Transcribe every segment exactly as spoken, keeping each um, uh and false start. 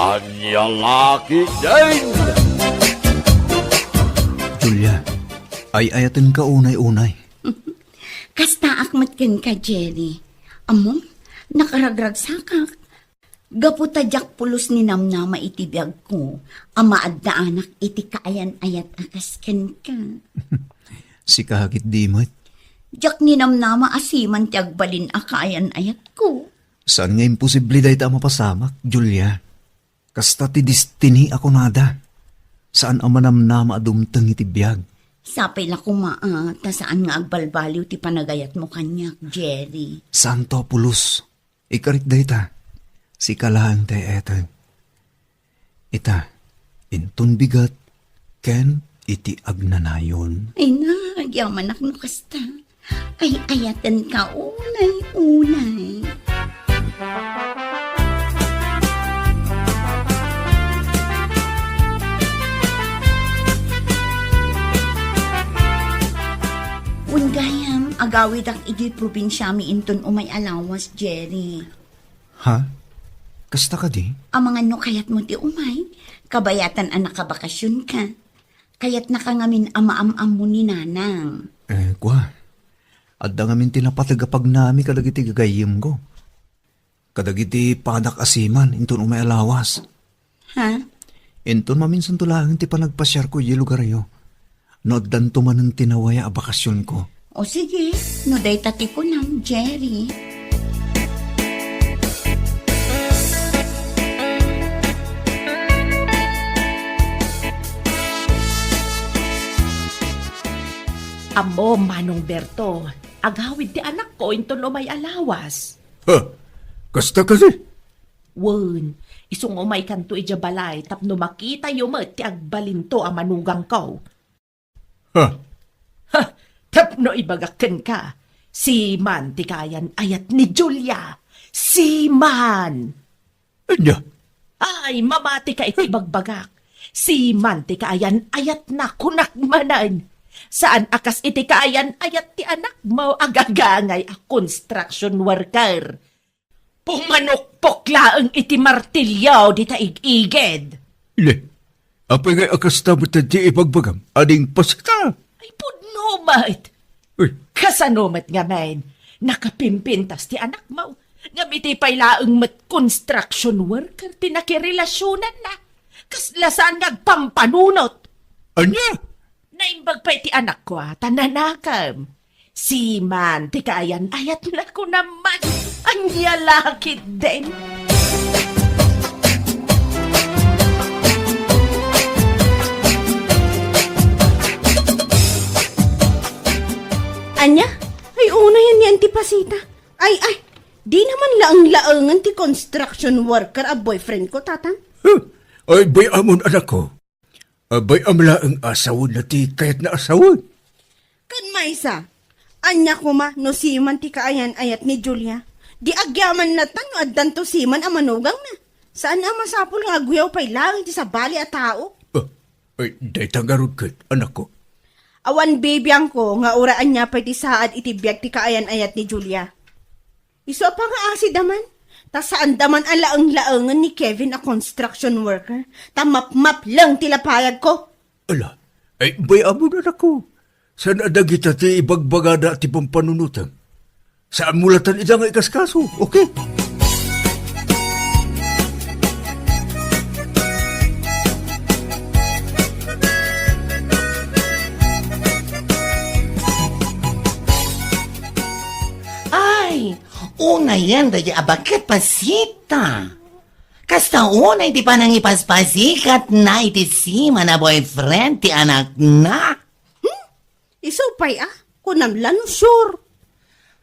Ania la ketdin? Julia, ay-ayatenka unay-unay. Kastaak met kenka, Jerry. Ammom, nakaragragsakak. Gapu ta diak pulos ni namnama iti biagko a maaddaanak iti kaayan-ayat a kas kenka. Sika ketdi met. Diak ni namnama a siman ti agbalin a kaayan-ayatko. Saan nga imposible dayta a mapasamak, Julia? Kasta ti destiny a kunada. Saan a manamnama a dumteng iti biag. Sapay la koma, ah, ta saan nga agbalbaliw ti panagayatmo kaniak, Jerry. Saanto a pulos. Ikarik dayta. Sika laeng ti ay-ayaten. Ita, inton bigat, ken iti agnanayon. Ay na, agyamanak no kasta. Ay-ayatenka unay-unay. Wen gayam, agawidak idiay probinsiami inton umay a lawas, Jerry. Ha? Kasta kadi? Amangan no kayatmo ti umay, kabayatan a nakabakasionka. Kayatnaka ngamin a maam-ammo ni Nanang. Eh, kua. Adda ngamin ti napateg a pagnami kadagiti gagayyemko. Kadagiti padak a siman inton umay a lawas. Ha? Inton maminsanto laeng ti panagpasiarko idiay lugaryo. No addanto manen ti nawaya a bakasionko. O sige, no dayta ti kunam, Jerry. Ammom, Manong Berto, agawid ti anakko inton umay a lawas. Ha? Kasta kadi? Wen, isu nga umaykanto idiay balay tapno makitayo met ti agbalinto a manugangko. Ha? Ha! Tapno ibagak kenka, siman ti kaayan-ayat ni Julia. Siman! Ania? Ay, mamatika iti ibagbagak. Siman ti kaayan-ayatna, kunak manen. Saan a kas iti kaayan-ayat ti anakmo a gagangay a construction worker. Pumanukpok laeng iti martilio dita ig-igid. Ne, apay ngay a kasta met ti ibagbagam, ading pasita? Ay, pudno met. Uy. Kasano met ngamin, nakapimpintas ti anakmo, ngem iti pay laeng met construction worker ti nakirelasionanna. Kasla saan nga agpampanunot. Ania? Naimbag pay ti anakko a ta nanakem. Siman ti kaayan-ayatna, kunam man. Ania la ketdin? Ania? Ay, unayen ni Auntie Pasita. Ay, ay, di naman laeng-laengen ti construction worker a boyfriend ko, Tatang. Huh? Ay, bay-amon, anakko. Abay, amlaeng asawen na ti kayatna asawen. Ken maysa, ania koma no siman ti kaayan-ayat ni Julia? Di agyaman latta no addanto siman a manugangna. Saan a masapul nga agwiaw pay laeng ti sabali a tao. Ah, ay, dayta ngarud ket, anakko. Awan bibiangko nga uray ania pay ti saad iti biag ti kaayan-ayat ni Julia. Isu a pangaasida man, ta saanda man a laeng-laengen ni Kevin a construction worker, ta mapmapleng ti lapayagko. Ala, ay, bay-amon, anakko. Saan a dagita ti ibagbagada ti pampanunotem? Saanmo latta ida nga ikaskaso, okay? Ay, unayen daydi a baket, Pasita. Kasta unay ti panangipaspasikatna iti siman a boyfriend ti anakna. Hmm? Isu pay a, kunam la no sure.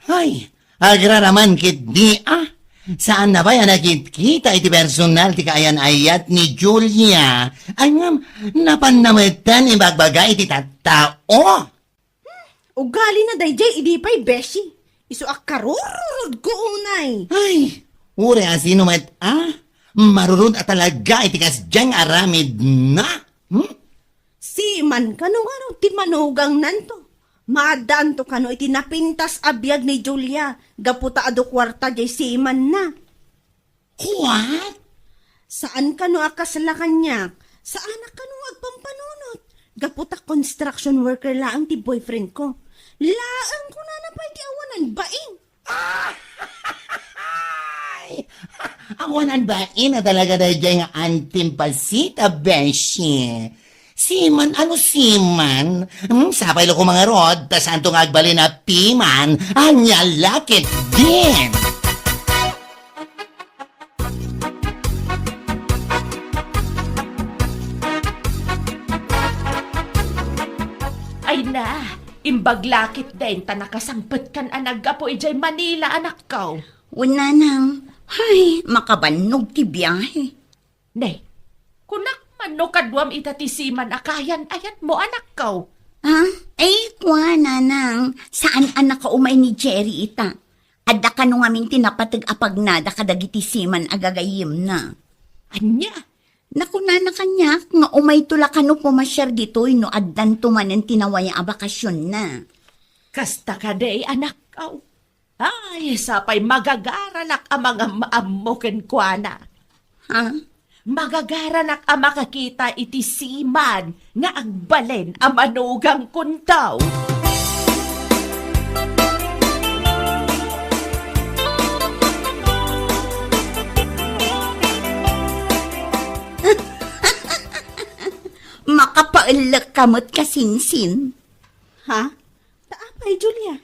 Ay, agraraman ketdi a. Saanna pay a nakitkita iti personal ti kaayan-ayat ni Julia. Ay ngem, napanna metten ibagbaga iti tattao. Ugalina daydiay idi pay beshi. Isu a karurudko unay. Ay, uray a sino met a marurud a talaga iti kasdiay nga aramidna. Hmm? Siman kano ngarud ti manugangnanto. Maaddaanto kano iti napintas a biag ni Julia gapu ta adu kuarta diay simanna. What? Saan kano a kasla kaniak? Saanak kano nga agpampanunot? Gapu ta construction worker laeng ti boyfriend ko. Laeng kunana pay ti awanan bain. Ay! Awanan bain a talaga daydiay nga antim pasita, beshi. Seaman, ano seaman? Hmm, sapay la koma ngarud, ta saanto nga agbalin a piman, ania la ketdin. Ay na, imbag la ketdin ta nakasangpetkan a naggapu idiay Manila, anakko. Wen, nanang, ay, makabannog ti biahe. Ne, kunak man no kaduam ita ti seaman a kayan-ayatmo, anakko. Ha? Ay, kua, nanang, saan a nakaumay ni Jerry ita? Adda kano ngamin ti napateg a pagnada kadagiti seaman a gagayyemna. Ania? Nakunana kaniak nga umayto la kano pumasiar ditoy no addanto manen ti nawaya a bakasionna. Kasta kadi, anakko. Ay, sapay magagaranak a mangam-ammo kenkuana. Ha? Magagaranak a makakita iti seaman nga agbalin a manugang kunto. Makapaellek ka met, kasinsin. Ha? Ta apay, Julia?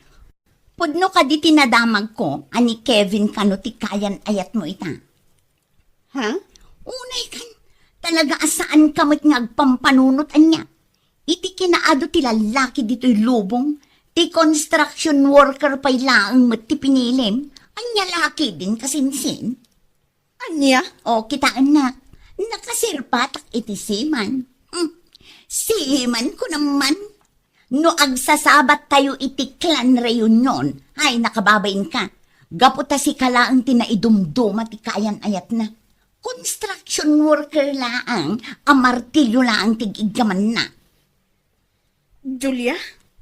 Pudno kadi ti nadamagko a ni Kevin kano ti kayan-ayatmo ita. Ha? Unay kan, talaga a saan ka met nga agpampanunot ania. Iti kinaadu ti lallaki ditoy lubong, ti construction worker pay laeng met ti pinilim. Ania la ketdin, kasinsin? Ania? O, kitaennak, nakasirpatak iti seaman. Hmm. Seaman ko naman. No agsasabattayo iti clan reunion, ay, nakababain ka. Gapu ta sika laeng ti naidumduma ti kayan-ayatna. Construction worker laeng a martilyo laeng ti iggamanna. Julia?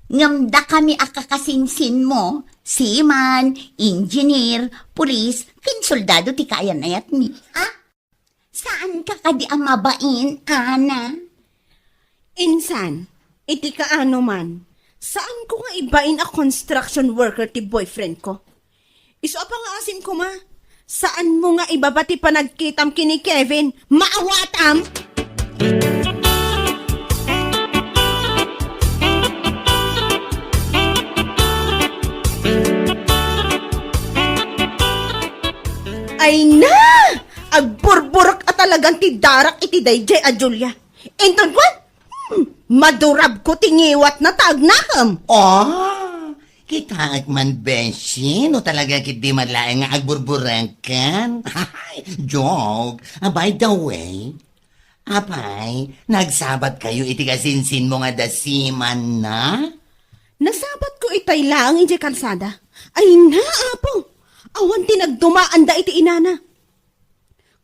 Ngem dakami a kakasinsinmo, seaman, engineer, pulis, ken soldado ti kayan-ayatmi. Ha? Saan ka kadi a mabain, Ana? Insan, iti kaano man, saan ko nga ibain a construction worker ti boyfriend ko. Isu a pangaasim koma, saan mo nga ibaba ti panagkitam ken ni Kevin? Maawatam! Ay na! Agburburek a talagan ti darak iti daydiay a Julia. Inton kuan, hmm, madurabko ti ngiwatna ta agnakem. Ah, kitaek man, beshi, no talaga ketdi met laeng nga agburburekan. Joke. Ah, by the way, apay, nagsabatkayo iti kasinsinmo nga adda seamanna? Nasabatko itay laeng idiay kalsada. Ay na, Apo! Awan ti nagdumaanda iti inana.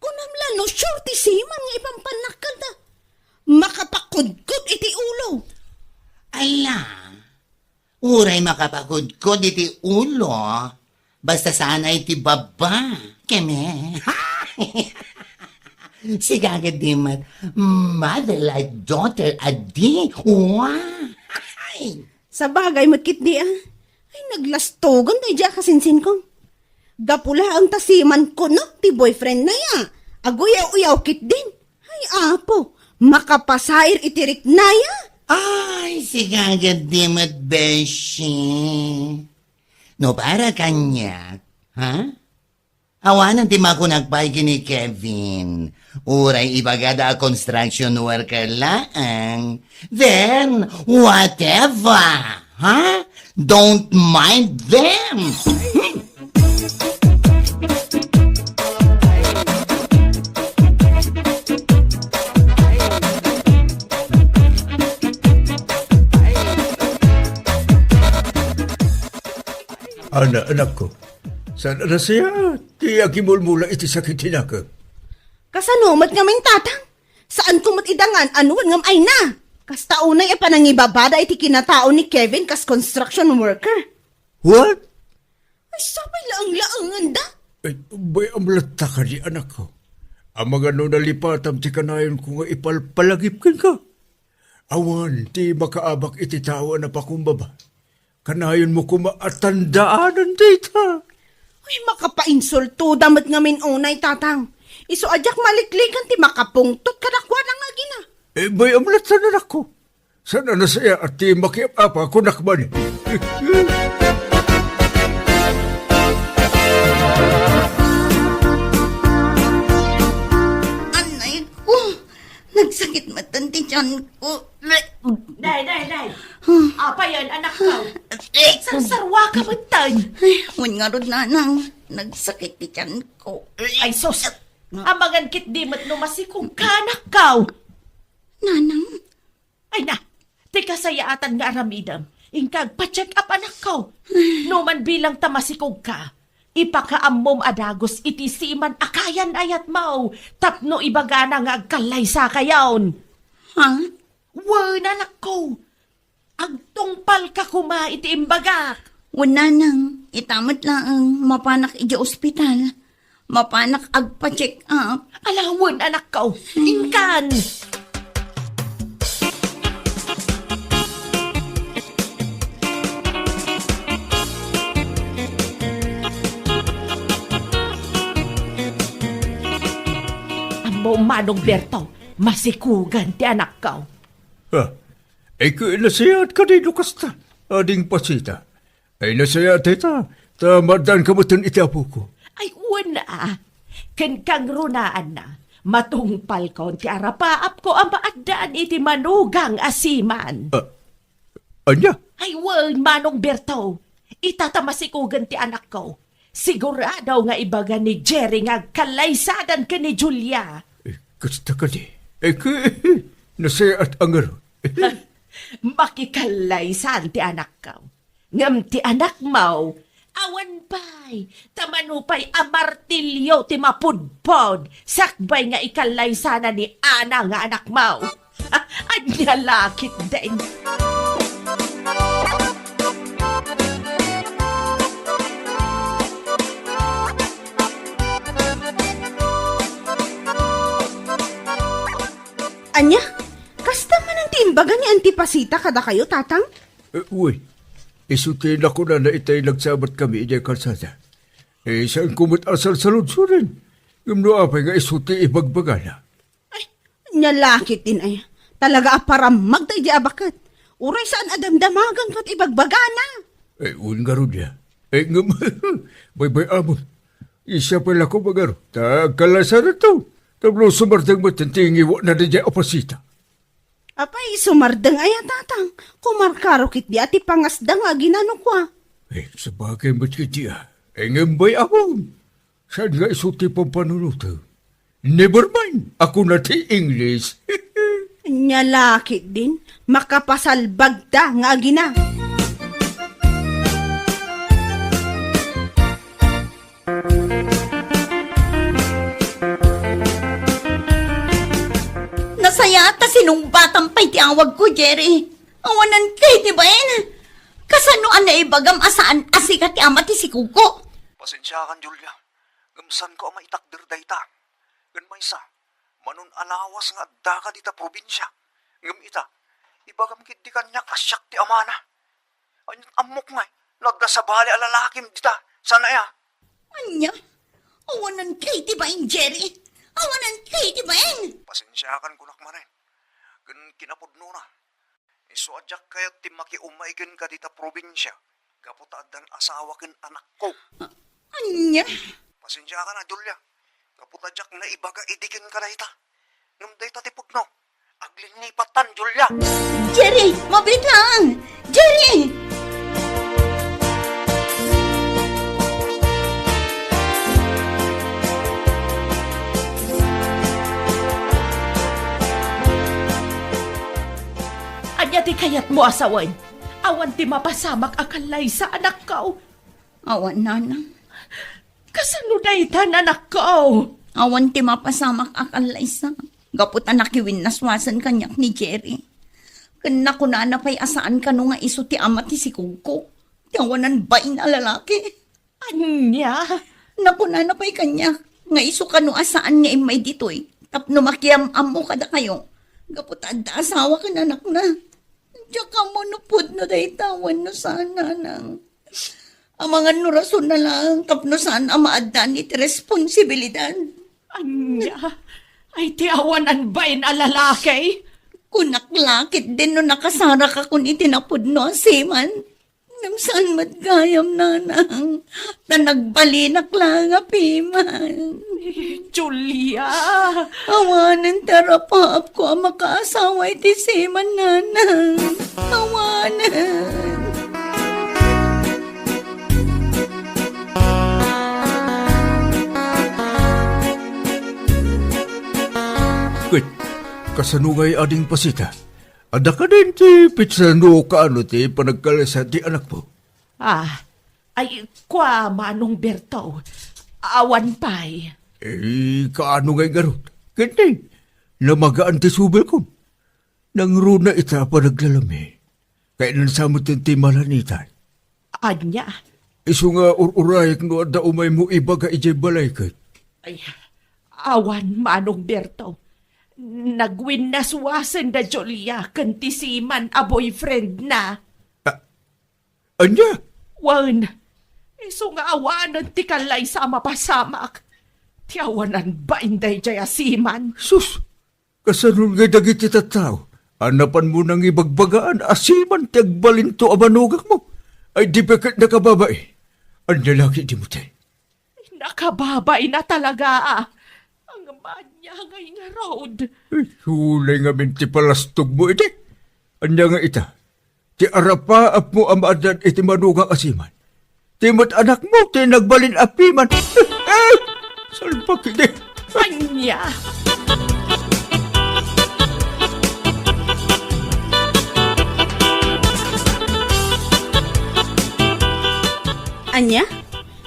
Kunam la no sure ti seaman nga ipampannakkanta. Makapakudkod iti ulo. Ala, uray makapakudkod iti ulo, basta saan a iti baba. Keme. Sika ketdi met, mother like daughter a di. Wa! Ay! Sabagay met ketdi a. Ay, naglastogan daydiay a kasinsinko. Gapu laeng ta seaman kuno ti boyfriendna ya. Aguyaw-uyaw ketdin. Ay, Apo, makapasair iti rikna ya. Ay, sika ketdi met, beshi. No para kaniak, ha? Awanen ti makunak pay ken ni Kevin. Uray ibagada a construction worker laeng. Then, whatever. Ha? Don't mind them. Ana, anakko. Saan a nasayaat ti agimulmula iti sakit ti nakep? Kasano met ngamin, Tatang? Saanko met idangan, wen ngem ay na. Kasta unay a panangibabada iti kinatao ni Kevin kas construction worker. What? Ay, sapay laeng-laengenda. Ay, bay-am latta kadi, anakko. Amangan no nalipatam ti kanayonko nga ipalpalagip kenka. Awan ti makaabak iti tao a napakumbaba. Kanayonmo koma a tandaanan dayta. Uy, makapainsultoda met ngamin unay, Tatang. Isu a diak maliklikan ti makapungtot kadakuada nga agina. Eh, bay-am latta, anakko. Saan a nasayaat ti makiap-apa kunak man? Anay ko, nagsakit metten ti tiyan ko. Day, day, day. Huh? Apay yan, anakko? Eh. Sarsarwa ka metten. Ay, wen ngarud, nanang. Nagsakit ti tiyan ko. Ay, sus. Amangan ketdi met no masikog ka, anakko. Nanang? Ay na, ti kasayaatan nga aramidem, inka agpa-check up, anakko. No man bilang ta masikog ka, ipakaammom a dagus iti seaman a kayan ayatmo tapno ibagana nga agkallaysa kayon. Ha? Wen, anakko. Agtungpal ka koma iti imbagak. Wen, nanang, ita met laeng mapanak idiay ospital. Mapanak agpa-check up. Ala wen, anakko. Inkan. Ammom, Manong Berto, masikugan ti anakko. Ha? Ay, nasayaat kadi no kasta, Ading Pasita. Ay, nasayaat dayta, ta maaddaanka metten iti apoko. Ay, wen a. Ken kangrunaanna, matungpalkon ti arapaapko a maaddaan iti manugang a seaman. Ah, ania? Ay, wen, Manong Berto. Ita ta masikugan ti anakko. Sigurado nga ibaga ni Jerry nga agkallaysadan ken ni Julia. Eh, kasta kadi. Eh, ke-, nasayaat a ngarud. Makikallaysan ti anakko. Ngem ti anakmo, awan pay, ta mano pay a martilio ti mapudpod, sakbay nga ikallaysana ni Ana nga anakmo. Ania la ketdin. Ania? Kasta manen ti imbaga ni Anti Pasita kadakayo, Tatang? Eh, uy, isu ti nakunana itay nagsabatkami idiay kalsada. Eh, saanko met a salsaludsoden. Ngem no apay nga isu ti ibagbagana? Ay, ania la ketdin aya. Talaga a parammagda idiay a baket. Uray saan a damdamagan ket ibagbagana. Eh, wen ngarud aya. Eh, ngem, baybay-amon. Siak pay la koma ngarud, ta agkallaysananto. Tapno sumardeng met ti ngiwatna idiay a Pasita. Apay, sumardeng aya, Tatang? Kumarkaro ketdi a ti pangasda nga agina no kua. Eh, sabagay met ketdi a. Eh, ngem bay-am. Saan nga isu ti pampanunotem? Never mind, a kuna ti English. Ania la ketdin, makapasalbagda nga agina. Nasayaat ta sinungbatam pay ti awagko, Jerry. Awanan kay ti bain. Kasano a naibagam a saan a sika ti ama ti sikogko? Pasensiakan, Julia. Ngem saanko a maitakder dayta. Ken maysa, manon a lawas nga addaka dita probinsia. Ngem ita, ibagam ketdi kaniak a siak ti amana. Ania't ammok ngay, no adda sabali a lalakim dita, saan aya? Ania? Awanan kay ti bain, Jerry? Awanan kay ti bain? Pasensiakan kunak manen. Ken kinapudnona, isu a diak kayat ti makiumay kenka dita probinsia, gapu ta addan asawa ken anakko. A-, ania? Pasensiakan a, Julia. Gapu ta diak naibaga idi kenka dayta. Ngem dayta ti pudno. Aglinnipatan, Julia. Jerry, mabiit lang. Jerry! Ania ti kayatmo a sawen? Awan ti mapasamak a kallaysa, anakko. Awan, nanang. Kasano dayta, anakko? Awan ti mapasamak a kallaysa. Gapu ta nakiwinnaswasen kaniak ni Jerry. Ken nakunana pay a saan kano nga isu ti ama ti sikogko. Ti awanan bain a lalaki. Ania? Nakunana pay kaniak, nga isu kano a saan nga immay ditoy tapno makiam-ammo kadakayo gapu ta adda asawa ken anakna. Diak ammo no pudno dayta wenno saan, nanang. Amangan no rason na laeng tapno saan a maaddaan iti responsibilidad. Ania? Ay, ti awanan bain a lalaki? Kunak la ketdin no nakasarakakon iti napudno a seaman. Ngem saan met gayam, nanang, ta nagbalinak laeng a piman. Julia! Awanen ti arapaapko a makaasawa iti seaman, nanang. Awanen. Ket, kasano ngay ading pasita? Adda kadin ti pitsano kaano ti panagkalsa ti anakmo? Ah, ay, kua, Manong Berto. Awan pay. Eh, kaano ngay ngarud? Ket ni, namagaan ti subilkon. Nangruna ita a panaglalami. Kayatna sa met ti malanitay. Ania? Isu nga ur-urayek no adda umaymo ibaga idiay balay ket. Ay, awan, Manong Berto. Nagwinnaswasen da Julia ken ti seaman a boyfriend na. Ah, ania? Wen, isu nga awanen ti kallaysa a mapasamak. Ti awanan bain daydiay a seaman. Sus! Kasano ngay dagiti tattao a napanmo nangibagbagaan a seaman ti agbalinto a manugakmo? Ay, di ba ket nakababai? Ania la ketdi met? Nakababai na talaga, ah. Ang manya ngay ngarud. Ay, ulay ngamin ti palastogmo idi. Ania nga ita? Ti arapaapmo a maaddaan iti manugak a seaman. Ti met anakmo ti nagbalin a piman. Eh, salbak idi. Ania? Ania?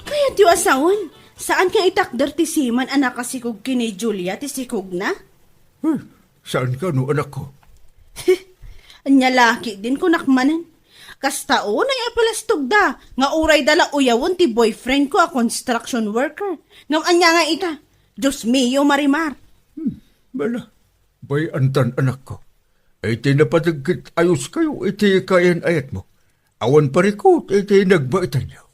Kayatyo a sawen, saan nga itakder ti seaman a nakasikog ken ni Julia ti sikogna? Hmm, saan kano, anakko? Ania la ketdin kunak manen. Kasta unay a palastogda nga uray da la uyawen ti boyfriend ko a construction worker. Ngem ania nga ita? Dios mio, Marimar. Hmm, bala, bay-antan, anakko. Iti napateg ket ayoskayo iti kayan-ayatmo. Awan parikut iti nagbaitanyo.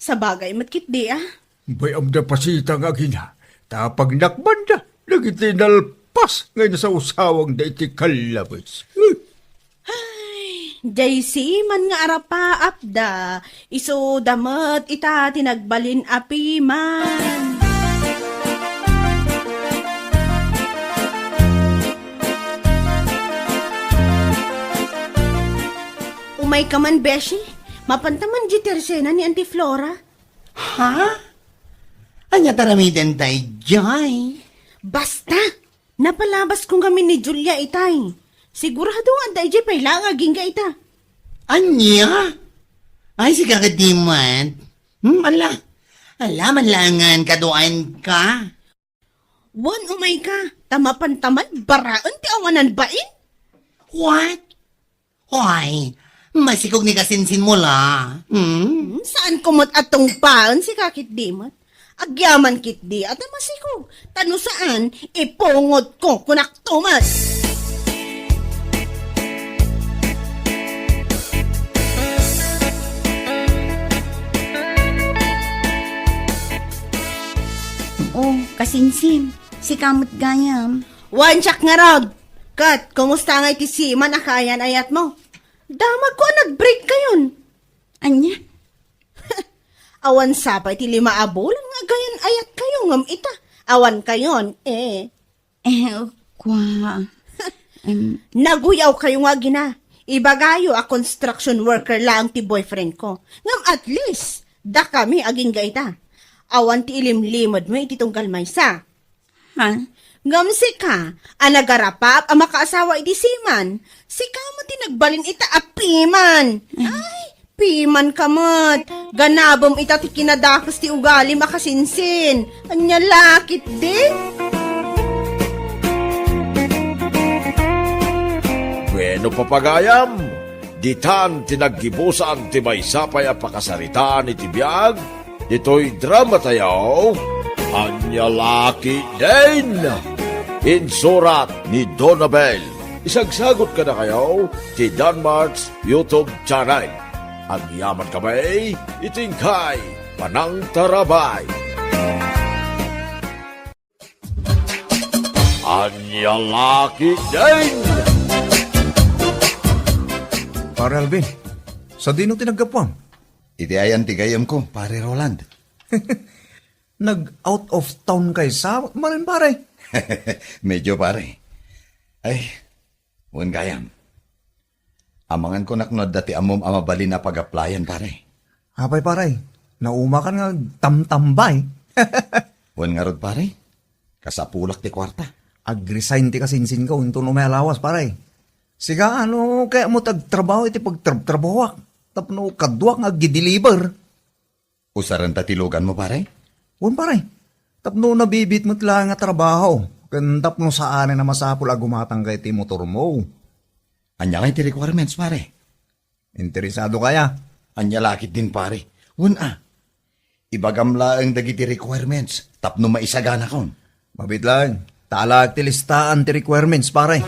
Sabagay met ketdi, a. Bay-am da pasita nga agina, ta pagnakbanda dagiti nalpas nga inasawsawangda iti kallabes. Ay, diay seaman nga arapaapda, isuda met ita ti nagbalin a piman. Umayka man, beshi. Mapanta man di tersena ni Auntie Flora. Ha? Ania ti aramidenda idiay? Basta! Napalabasko ngamin ni Julia itay. Sigurado nga adda idiay pay laeng agingga ita. Ania? Ay, sika ket di met. Hmm, ala. Ala, manlaengen kaduaenka. Wen, umayka, ta mapanta man baraen ti awanan bain. What? Hoy, masikog ni kasinsinmo la. Hmm? Hmm, saanko met a tungpaen sika ketdi met. Agyaman ketdi a ta masikog. Ta no saan, ipungotko kunakto met. Oh, kasinsin, sika met gayam. Wen, siak ngarud. Ket, kumusta ngay ti seaman a kayan-ayatmo? Damagko a nag-break kayon. Ania? Awan sa pay ti lima a bulan nga agayan-ayatkayo ngem ita, awan kayon, eh. Eh, kua, em. Naguyawkayo nga agina. Ibagayo a construction worker laeng ti boyfriend ko. Ngem at least, dakami agingga ita. Awan ti ilimlimedmo iti tunggal maysa. Ha? Ngem sika, a nagarapap a makaasawa iti seaman, sika met ti nagbalin ita a piman. Ay, piman ka met. Ganabem ita ti kinadakes ti ugalim a kasinsin. Ania la ketdi? Bueno, papagayam, ditan ti naggibusan ti maysa pay a pakasaritaan iti biag ditoy drama tayo. Ania la ketdin? Insurat ni Donabel. Isagsagut kadakayo ti Danmart's YouTube channel. Agyaman kami iti inkay panangtarabay. Ania la ketdin? Pare Alvin, sadino ti naggapuam? Iti ayan ti gayyemko, Pare Roland. Nag-out of town kay sa, maren, pare? Medyo, pare. Ay, wen gayam. Amangan ko nak no adda ti ammom a mabalin a pag-applyan, pare. Apay, pare? Naumakan nga agtamtambay. Wen ngarud, pare? Kasapulak ti kuarta. Ag-resign ti kasinsinko inton umay a lawas, pare. Sika, ano, kayatmo ti agtrabaho iti pagtrabtrabahoak tapno kaduak nga agdi-deliver. Usarenta ti luganmo, pare? Wen, pare. Tapno nabibit met laeng a trabaho, ken tapno saanen a masapul a gumatangka iti motormo. Ania ngay ti requirements, pare? Interesado kaya? Ania la ketdin, pare? Wen a. Ibagam laeng dagiti requirements tapno maisaganakon. Mabiit laeng. Talaek ti listaan ti requirements, pare.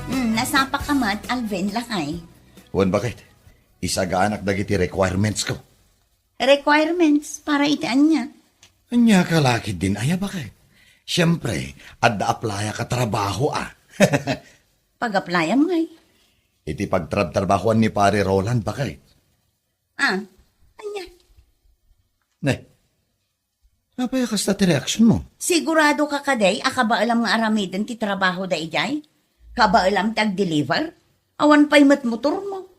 Hmm, nasapaka met, Alvin, lakay. Wen, baket. Isaganak dagiti requirements ko. Requirements para iti ania? Ania ka la ketdin aya, baket? Siempre, adda applyak a trabaho, a. Pag-applyam ngay? Iti pagtrabtrabahoan ni Pare Roland, baket. Ah, ania? Ne, apay a kasta ti reaksionmo? Sigurado ka kadi a kabaelam nga aramiden ti trabaho da idiay? Kabaelam ti agdeliver? Awan pay met motormo.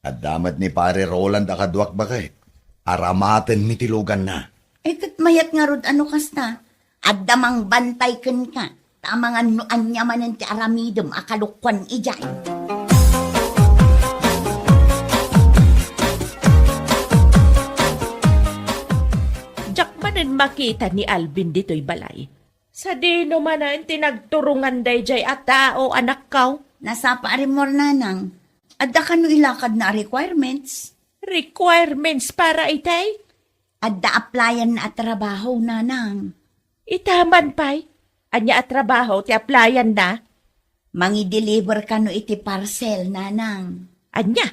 Adda met ni Pare Roland a kaduak, baket. Aramatenmi ti luganna. Eh, ket mayat ngarud a no kasta. Adda mangbantay kenka. Ta amangan no ania manen ti aramidem a kalukuan idiay. Diak manen makita ni Alvin ditoy balay. Sadino manen ti nagturongan daydiay a tao, anakko? Nasapa a rimmuar, nanang. Adda kano ilakadna a requirements? Requirements para itay? Adda applyanna a trabaho, nanang. Ita man pay? Ania a trabaho ti applyanna? Mangi-deliver kano iti parcel, nanang. Ania?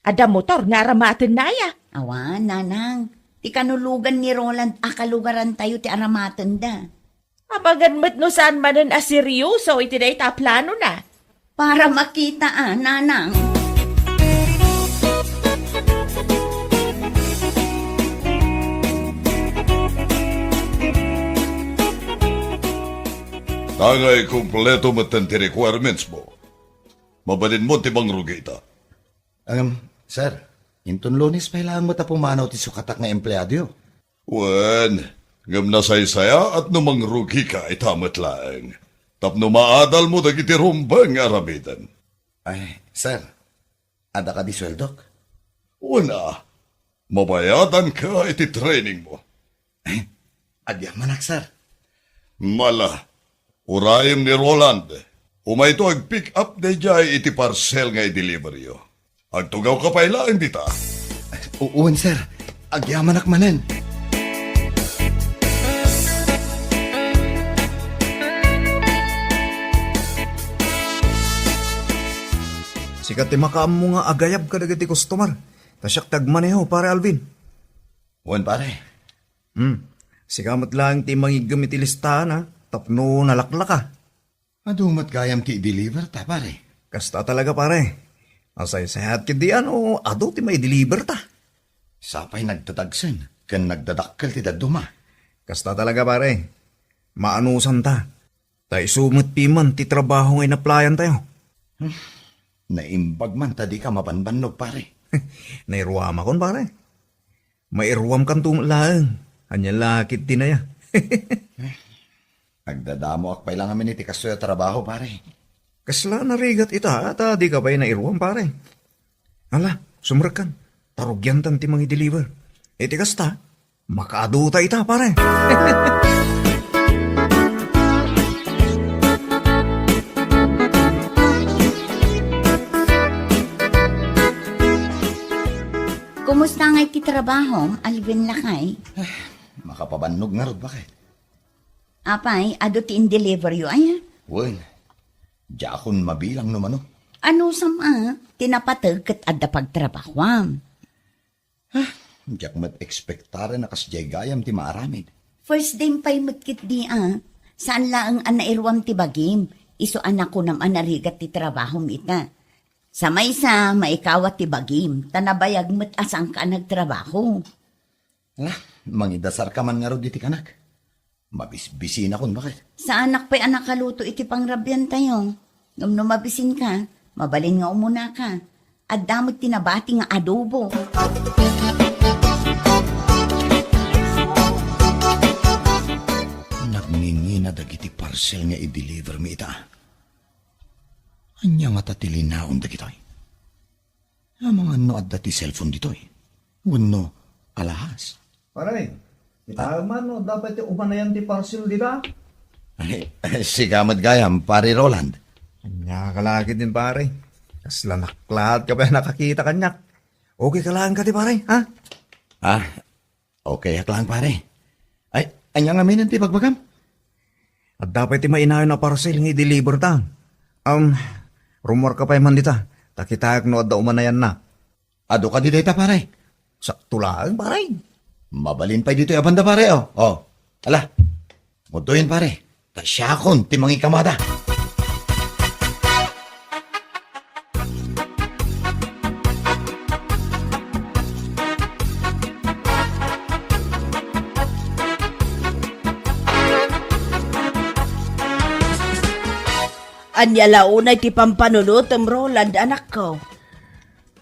Adda motor nga aramatenna aya? Awan, nanang. Ti kanulogan ni Roland a kalugarantayo ti aramatenda. Amangan met no saan manen a seryoso iti dayta a planona. Para makita a, nanang. Tangay kompleto metten ti requirements mo. Mabalinmo ti mangrugi ita. Ngem, sir, inton Lunes pay laeng met a pumanaw ti sukatak nga empleadoyo. Wen, ngem nasaysayaat no mangrugika ita met laeng, tapno maadalmo dagiti rumbeng nga aramiden. Ay, sir, adda kadi sueldok? Wen a, mabayadanka iti trainingmo. Eh, agyamanak, sir. Mala, urayem ni Roland. Umayto ag-pick up daydiay iti parcel nga i-deliveryo. Agtugawka pay laeng dita. U-, wen, sir. Agyamanak manen. Sika ti makaammo nga agayab kadagiti customer. Ta siak ti agmaneho, Pare Alvin. Wen, pare. Hmm. Sika met laeng ti mangiggem iti listaan, a, tapno nalaklaka. Adu met gayam ti i-deliver ta, pare. Kasta talaga, pare. Asaysayaat ketdi a no adu ti mai-deliver ta. Sapay nagdadagsen ken nagdadakkel ti dadduma. Kasta talaga, pare. Maanusan ta. Ta isu met piman ti trabaho nga in-applyan tayo. Hmm. Naimbag man ta dika mabanbannog, pare. Nairuamakon, pare. Mairuamkanto met laeng. Ania la ketdin aya? Agdadamoak pay la ngamin iti kastoy a trabaho, pare. Kasla narigat ita, ta dika pay nairuam, pare. Ala, sumrekkan. Ta rugiantan ti mangi-deliver. Iti kasta, makaadu ta ita, pare. Kumusta ngay ti trabahom, Alvin lakay? Makapabannog ngarud, baket. Apay, adu ti in-deliver yo, aya? Wen, diakon mabilang no mano. Ano sama, ti napateg ket adda pagtrabahoam. Diak met ekspektaren a kasdiay gayam ti maaramid. First day pay met ketdi a. Saan laeng a nairuam ti bagim, isu a nakunam a narigat ti trabahom ita. Sa maysa, maikawat ti bagim, ta nabayag met a saanka a nagtrabaho. Ala, mangidasarka man ngarud iti kanak. Mabisbisinakon, baket. Saanak pay a nakaluto iti pangrabiantayo. Ngem no mabisinka, mabalin nga umunaka. Adda met ti nabati nga adobo. Nagngingina dagiti parcel nga i-deliver mi ita. Ania ngata ti linaon dagitoy? Amangan no adda ti cellphone ditoy. Wenno alahas. Pare, kita man no adda pay ti umanayan ti parcel dita? Ay, sika met gayam, Pare Roland. Ania ka la ketdin, pare? Kasla naklaat ka pay a nakakita kaniak. Okay ka laeng kadi, pare, ha? Ah, okay ak laeng, pare. Ay, ania ngamin ti bagbagam? Adda pay ti mainayon a parcel nga i-deliver ta. Um, rummuarka pay man dita, ta kitaek no adda umanayanna. Adu kadi dayta, pare? Sakto laeng, pare. Mabalin pay ditoy a banda, pare, oh. Oh. Ala. Mudoyen, pare. Ta siakon ti mangikamada. Ania la unay ti pampanunotem, Roland, anakko?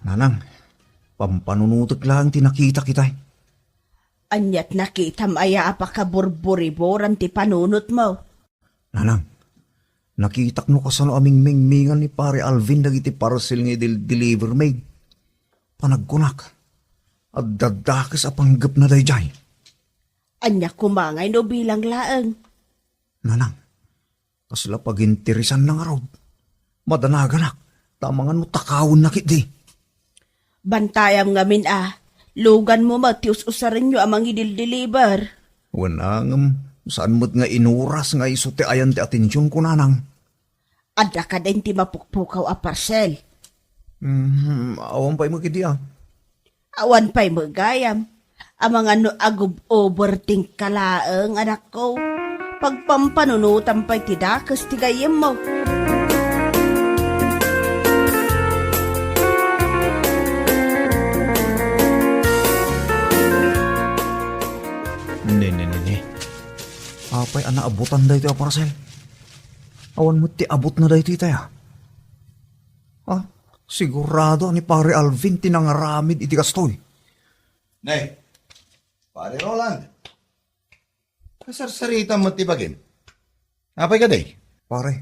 Nanang, pampanunotek laeng ti nakitak itay. Aniat nakitam aya a pakaburburiburan ti panunotmo? Nanang, nakitak no kasano a mingmingmingan ni Pare Alvin dagiti parcel nga idil-deliver mi. Panagkunak, adda dakes a panggepna daydiay. Ania koma ngay no bilang laeng? Nanang, kasla paginteresanna ngarud. Madanaganak, ta amangan no takawenna ketdi. Bantayam ngamin a, luganmo met ti us-usarenyo a mangidildiliber. Wen, ngem saan met nga inuras nga isu ti ayan ti atensionko, nanang. Adda kadin ti mapukpukaw a parcel? Hmm, awan pay met idi, a. Awan pay met gayam. Amangan no agub-overthink ka laeng, anakko. Pagpampanunotam pay ti dakes ti gayyemmo. Ne, ne, ne, ne. Apay a naabutan daytoy a parcel? Awan met ti abutna daytoy itay, a. Ah, sigurado a ni Pare Alvin ti nangaramid iti kastoy. Nay, Pare Roland, kasarsaritam met ti bagim. Apay kadi? Pare,